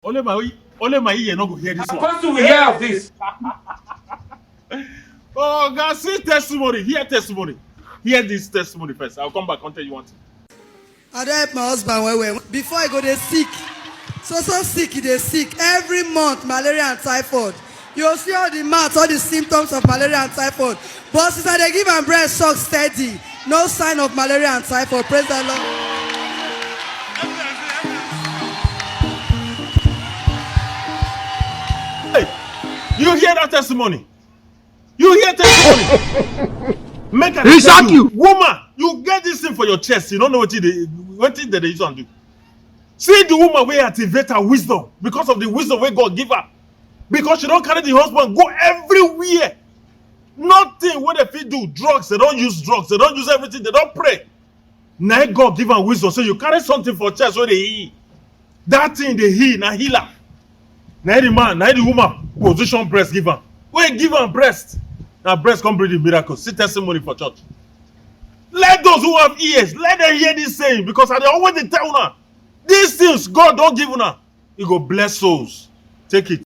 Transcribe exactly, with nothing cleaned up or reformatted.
Only my only my ear no go hear this one. Apostle will hear of this. Oh God, see testimony. Hear testimony. Hear this testimony first. I'll come back and tell you one thing. I don help my husband well well. Before I go dey sick, so so sick e dey sick. Every month, malaria and typhoid. You go see all the marks, all the symptoms of malaria and typhoid. But since I dey give am breast, suck steady. No sign of malaria and typhoid. Praise the Lord. Hey, you hear that testimony? You hear testimony? Make I He tell shock you. Woman, you get this thing for your chest. You don't know what they what they use and do. See the woman wey activate her wisdom because of the wisdom wey God give her. Because she don carry the husband go everywhere. Nothing wey dem fit do, drugs, dem don use drugs, dem don use everything, dem don pray. Na im God give am wisdom. So you carry something for chest wey dey heal. That thing dey heal, na healer. Na the man, na the woman position breast give am. Wey give am breast, na breast come bring the miracle. See testimony for church. Let those who have ears, let them hear this saying, because I dey always dey tell una, these things God don give una, e go bless souls. Take it.